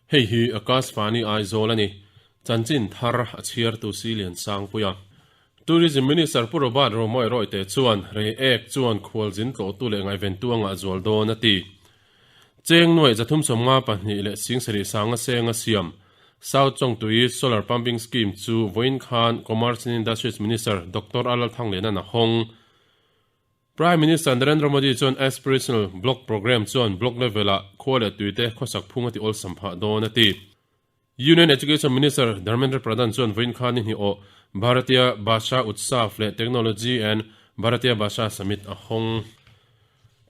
Hei hi Akashvani Aizawl a ni. Chanchin thar a chhiartu Silian Sangpuia. Tourism Minister Pu Robert Romawia Rawite chuan rei ek chuan khualzin tlawhtu leh ngaihventu a ngah zual dawn a ti. Cheng nuaih 352 leh 70 sanga senga siam South Chawngtui Solar Pumping Scheme chu vawiin khan Commerce and Industries Minister Doctor Alal Thanglianan a hawng. Prime Minister Narendra Modi chuan Aspirational Block Programme chuan block level-ah khua leh tuite khawsak phung a ti awlsam phah dawn a ti. Union Education Minister Dharmendra Pradhan chuan vawiin khan ni hnih awh Bharatiya Bhasha Utsav leh Technology and Bharatiya Bhasha Summit a hawng.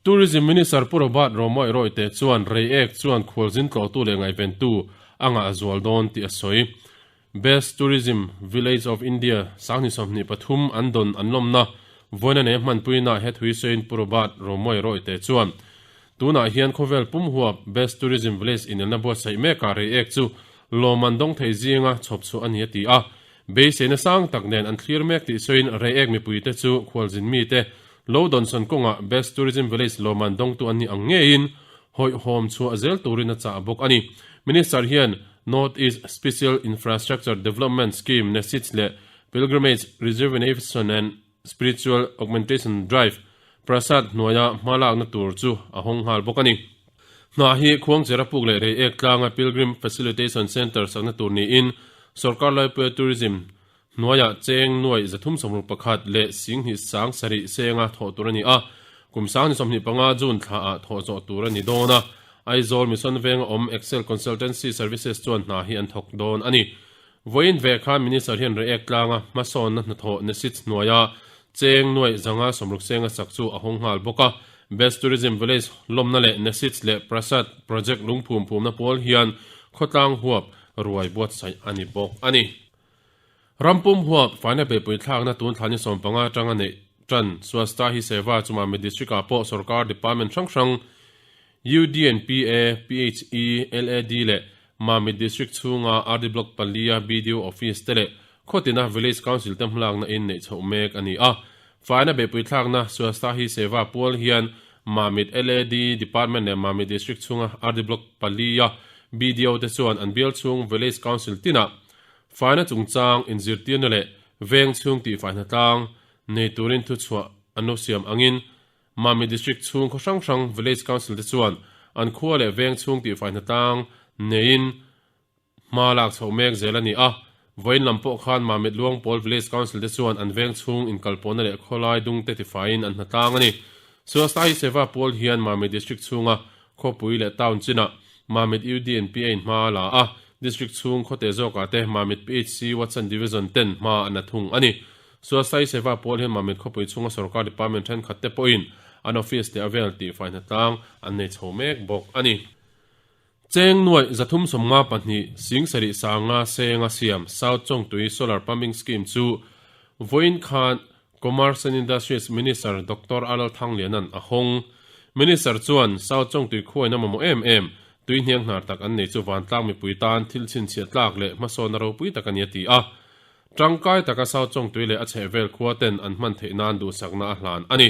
Tourism Minister Pu Robert Romawia Rawite chuan Reiek chuan khualzin tlawhtu leh ngaihventu a ngah zual dawn tih a sawi. Best Tourism Village of India 2023 an dawn an lawmna vawiina nei hmanpuina he thuisawiin Pu Robert Romawia Rawite chuan tunah hian khawvel pum huap Best Tourism Village inelna buatsaih mekah Reiek chu lawmman dawng thei zinga chhawp chhuah a ni a ti a. Beiseina sang tak nen an thlir mek tih sawiin Reiek mipuite chu khualzin mite lo dawnsawn kawngah Best Tourism Village lawmman dawngtu an nih ang ngeiin hawihhawm chhuah zel turin a chah bawk a ni. Minister hian North East Special Infrastructure Development Scheme, NESIDS, leh Pilgrimage Rejuvenation and Spiritual Augmentation Drive, Prasad, hnuaia hma lakna tur chu a hawng nghal bawk a ni. Hna hi Khuangchera puk leh Reiek tlanga Pilgrim Facilitation Centre sakna tur niin Sorkar Laipuia Tourism hnuaiah cheng nuai 361 leh 27 senga thawh tur a ni a, kum 2025 June thlaah thawh zawh tur a ni dawn a, Aizawl Mission venga awm Excel Consultancy Services chuan hna hi an thawk dawn a ni. Vawiin ve khan Minister hian Reiek tlanga hmasawnna hnathawh NESIDS hnuaia cheng nuai 160 senga sak chu a hawng nghal bawk a, Best Tourism Village lawmna leh NESIDS leh Prasad Project lungphum phumna pawl hian khawtlang huap ruai buatsaih a ni bawk a ni. Ram pum huap faina beihpui thlakna tun thla ni 15 atanga neih tan Swasthya Hi Seva chu Mamit District-ah pawh sorkar department hrang hrang UDNPA, PHE, LAD leh Mamit District chhunga RD Block palia BDO Office te leh khawtina Village Council te hmalakna in neih chhoh mek a ni a. Faina beihpui thlakna Swasthya Hi Seva pual hian Mamit LAD Department leh Mamit District chhunga RD Block palia BDO te chuan an bial chhung Village Council tinah Faina chungchang inzirtirna leh veng chhung tihfai hnatlang nei turin thuchhuah an lo siam angin Mami District chhung khaw hrang hrang Village Council te chuan an khua leh veng chhung tihfai hnatlang neiin hma lak chhoh mek zel a ni a. Vawiin lam pawh khan Mamit Luangpawl Village Council te chuan an veng chhung inkalpawhna leh khawlai dungte tifaiin an hnatlang a ni. Swasthya Hi Seva pawl hian Mamit District chhunga Khawpui leh town chinah Mamit UDNPA in hma a la a, District chhung khawte zawkah te Mamit PHC Watson Division ten hma an la thung a ni. Suasai Seva pawl hian Mamit khawpui chhunga sorkar department thenkhat te pawhin an office leh a vel tihfai hnatlang an nei chho mek bawk a ni. Cheng nuaih 352 7 sanga senga siam South Chawngtui Solar Pumping Scheme chu vawiin khan Commerce and Industries Minister Doctor Alal Thanglianan a hawng. Minister chuan South Chawngtui khuain a mamawh em em, tui hniang hnar tak an nei chu vantlang mipui tan thil chhinchhiah tlak leh hmasawnna ropui tak a ni a ti a. Tangkai taka South Chawngtui leh a chhehvel khua ten an hman theih nan duhsakna a hlan a ni.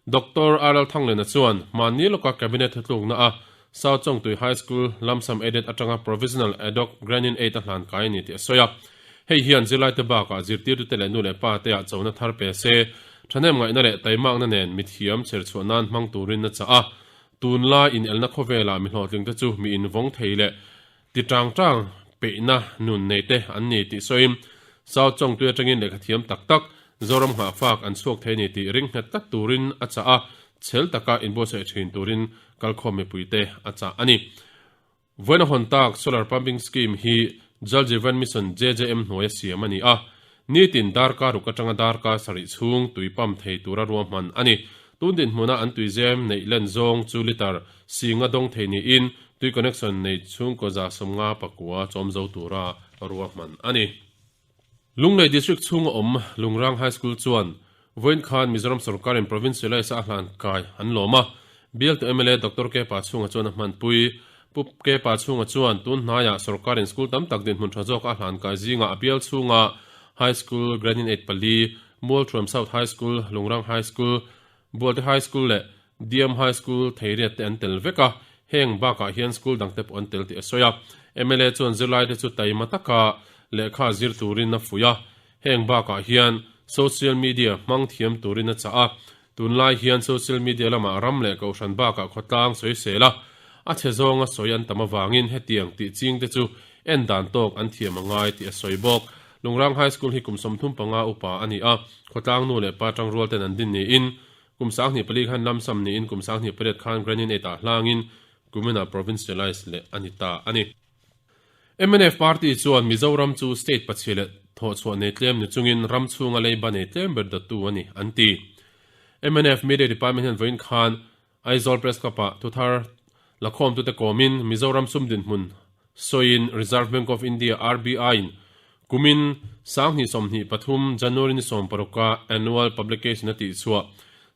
Doctor Alal Thangliana chuan mahni lawka Cabinet thutlukna a South Chawngtui High School Lamsam Aided atanga Provisional Ad-hoc Grant-in Aid a hlan kai a ni tih a sawi a. Hei hian zirlaite bakah zirtirtute leh nu leh pa te ah chona thar pe se, thahnem ngaihna leh taimakna nen mithiam chherchhuah nan hmang turin a chah a. Tunlai inelna khawvelah mi hlawhtlingte chu mi invawng thei leh ti tang tang peihna nun nei te an ni tih sawiin South Chawngtui atangin lehkha thiam tak tak Zoram nghahfak an chhuak thei a ni tih ring nghet tlat turin a chah a, chhel taka inbuatsaih thin turin kalkhawm mipuite a chah a ni. Vawiin a hawn tak Solar Pumping Scheme hi Jal Jeevan Mission, JJM, hnuaia siam a ni a, nitin darkar ruk atanga darkar sarih chhung tui pump thei tura ruahman a ni. Tun dinhmuna an tuizem neih len zawng chu litre singa dawng thei niin tui connection nei chhungkaw 59 chawm zo tura ruahman a ni. Lunglei District chhunga awm Lungrang High School chuan vawiin khan Mizoram sorkarin Provincialise a hlan kai an lawm a, bialtu mla Doctor Kepa Chhunga chuan a hmanpui. Pu Kepa Chhunga chuan tun hnaiah sorkarin school tam tak dinhmun tha zawk a hlan kai zingah a bial chhunga High School, Grade 8 pali, Mualthuam South High School, Lungrang High School, Bualte High School leh Diam High School Theiriat te an tel vek a, heng bakah hian school dangte pawh an tel tih a sawi a. Mla chuan zirlaite chu taima taka lehkha zir turin a fuih a, heng bakah hian social media hmang thiam turin a chah a. Tunlai hian social media lamah ram leh kohhran bakah khawtlang sawisel a, a chhe zawnga sawi an tam avangin hetiang tih chingte chu en dan tawk an thiam a ngai tih a sawi bawk. Lungrang High School hi kum 35 upa a ni a, khawtlang nu leh pa tangrual ten an din niin kum 24 khan lamsam niin kum 28 khan Grant-in Aid ah hlangin kuminah provincialise leh a ni ta a ni. Mnf party chuan Mizoram chu state pachhia leh thawhchhuah nei tlem ni chungin ram chhunga leiba nei tlem ber dawttu a ni an ti. Mnf Media Department hian vawiin khan Aizawl Press Club-ah thuthar lakhawmtute kawmin Mizoram sum dinhmun sawiin Reserve Bank of India, RBI, in kumin 2023 January ni 16-a annual publication a tihchhuah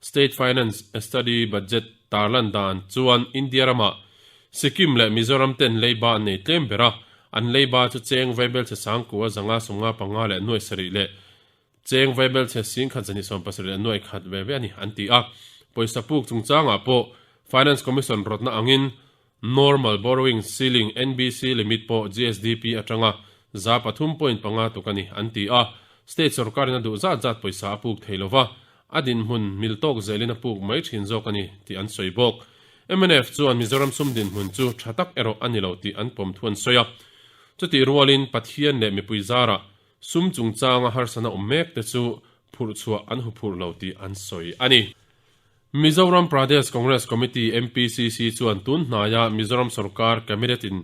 State Finance Study Budget tarlan dan chuan India ramah Sikkim leh Mizoram ten leiba an nei tlem ber a, an leiba chu cheng vaibelchhe sangkua zanga 55 leh nuai sarih leh Cheng vaibelchhe singkhat zahnih 70 leh nuai khat ve ve a ni an ti a. Pawisa puk chungchangah pawh Finance Commission rawtna angin Normal Borrowing Ceiling, NBC, limit pawh GSDP atanga 3.5 tuk a ni an ti a. State sorkarin a duh zat zat pawisa a puk thei lova, a dinhmun mil tawk zelin a puk mai thin zawk a ni tih an sawi bawk. Mnf chuan Mizoram sum dinhmun chu tha tak erawh a ni lo tih an pawm thu an sawi a. Chutih rualin Pathian leh mipui zarah Sum chungchanga harsana awm mek te chu phurh chhuah an hu phurh lo tih an sawi a ni. Mizoram Pradesh Congress Committee, MPCC, chuan tun hnaia Mizoram sorkar Cabinet in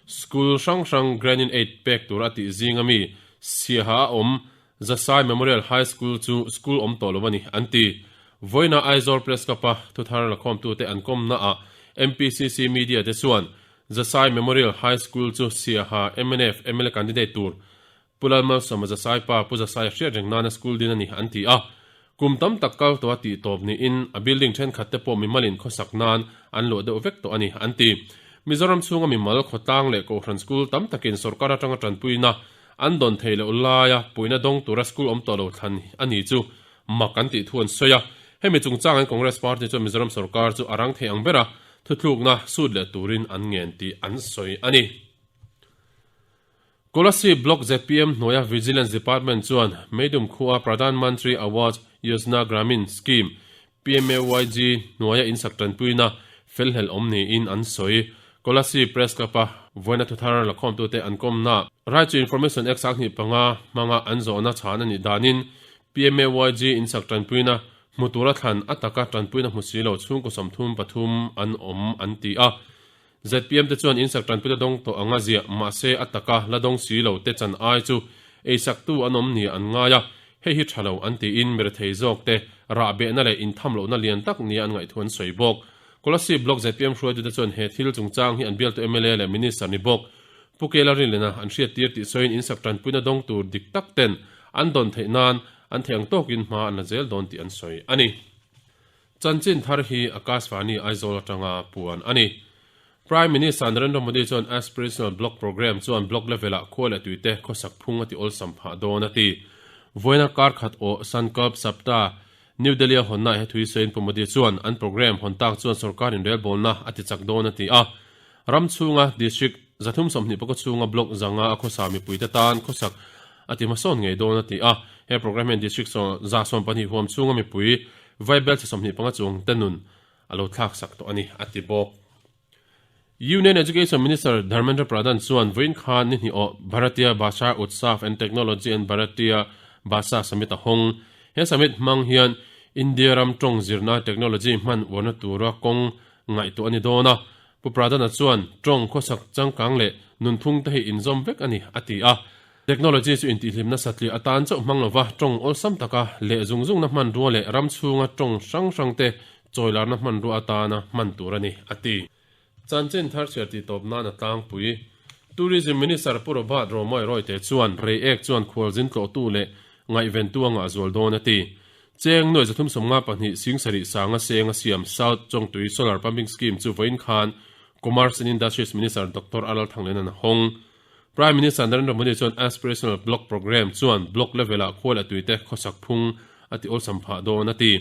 school hrang hrang Grant-in Aid pek tur a tih zinga mi Siaha a awm Zasai Memorial High School chu school awm tawh lo a ni an ti. Vawiina Aizawl Press Club-a thuthar lakhawmtute an kawmnaah MPCC media te chuan Zasai Memorial High School chu Siaha mnf mla candidate tur Pu Lalmalsawma Zasai pa Pu Zasai hriat reng nana school din a ni an ti a. Kum tam tak kal tawh a tih tawp niin a building thenkhat te pawh mimalin khawsak nan an luah deuh vek tawh a ni an ti. Mizoram chhunga mimal, khawtlang leh kohhran school tam takin sorkar atanga tanpuina an dawn theih loh laia puihna dawng tura school awm tawh lo thlan a ni chu mak an tih thu an sawi a. Hemi chungchangin Congress party chuan Mizoram sorkar chu a rang thei ang bera Thutlukna sut leh turin an ngen tih an sawi a ni. Kolasib Block zpm hnuaia Vigilance Department chuan Meidum khua Pradhan Mantri Awas Yojana Gramin Scheme, PMAYG, hnuaia insak tanpuina felhlel awm niin an sawi. Kolasib Press Club-a vawiina thuthar lakhawmtute an kawmna Right to Information Act 2005 hmanga an zawhna chhan a nih danin PMAYG insak tanpuina Hmu tura thlan a taka tanpuina hmu si lo chhungkaw 33 an awm an ti a. Zpm te chuan insak tanpuina dawng tawh anga ziah mahse a taka la dawng si lo te chan ai chu eisaktu an awm nia an ngai a, hei hi tha lo an tiin mirethei zawk te rahbehna leh intham lohna lian tak nia an ngaih thu an sawi bawk. Kolasib Block zpm hruaitute chuan he thil chungchang hi an bialtu mla leh Minister ni bawk Pu Kela Rinlena an hriattir tih sawiin insak tanpuina dawng tur dik tak ten an dawn theih nan An thei ang tawkin hma an la zel dawn tih an sawi a ni. Chanchin thar hi Akashvani Aizawl atanga puan a ni. Prime Minister Narendra Modi chuan Aspirational Block Programme chuan block level-ah khua leh tuite khawsak phung a ti awlsam phah dawn a ti. Vawiina kar khat awh Sankalp Saptah New Delhi-a hawnnaah he thui sawiin Pu Modi chuan an programme hawn tak chuan sorkar inrelbawlna a ti chak dawn a ti a. Ram chhunga district 325 chhunga block 500 a khawsa mipuite tan khawsak a ti hmasawn ngei dawn a ti a. He programme hian district 120 huam chhunga mipui vaibelchhe 25 chuang te nun a lo thlaksak tawh a ni, a ti bawk. Union Education Minister Dharmendra Pradhan chuan vawiin khan ni hnih awh Bharatiya Bhasha Utsav and Technology and Bharatiya Bhasha Summit a hawng. He summit hmang hian India ram tawng zirna technology hman uarna tura kawng ngaihtuah a ni dawn a. Pu Pradhan-a chuan tawng khawsak changkang leh nunphung te hi inzawm vek a ni, a ti a. Technology chu intihhlimna satliah atan chauh hmang lova tawng awlsam taka leh zung zungna hmanrua leh ram chhunga tawng hrang hrangte chawilarna hmanrua atana hman tur a ni, a ti. Chanchin thar chhiar tih tawp nan a tlangpui. Tourism Minister Pu Robert Romawia Royte chuan Reiek chuan khualzin tlawhtu leh ngaihventu a ngah zual dawn a ti. Cheng nuai 352 singsarih sanga seng a siam South Chawngtui Solar Pumping Scheme chu vawiin khan Commerce and Industries Minister Doctor Arnold Thanglenan a hawng. Prime Minister Narendra Modi chuan Aspirational Block Programme chuan block level-ah khual a tuite khawsak phung a ti awlsam phah dawn a ti.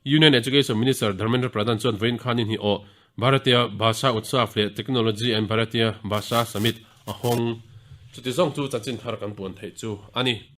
Union Education Minister Dharmendra Pradhan chuan vawiin khan in hi awh Bharatiya Bhasha Utsav leh Technology and Bharatiya Bhasha Summit a hawng. Chuti zawng chu chanchin thar kan puan theih chu a ni.